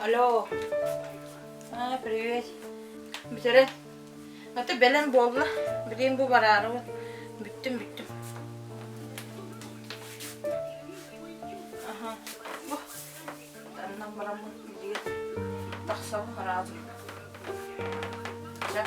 Алло. А, привет. Бүтэрэн. Аты бэлэм буолла. Билигин бу бараарыбын. Бүттүм, бүттүм. Аха. Бу. Таннан бараммын билигин тахсабын бараатым. Чэ.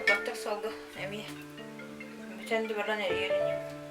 Баттах салгы эмиэ бүтэн да баран эрийэр иним.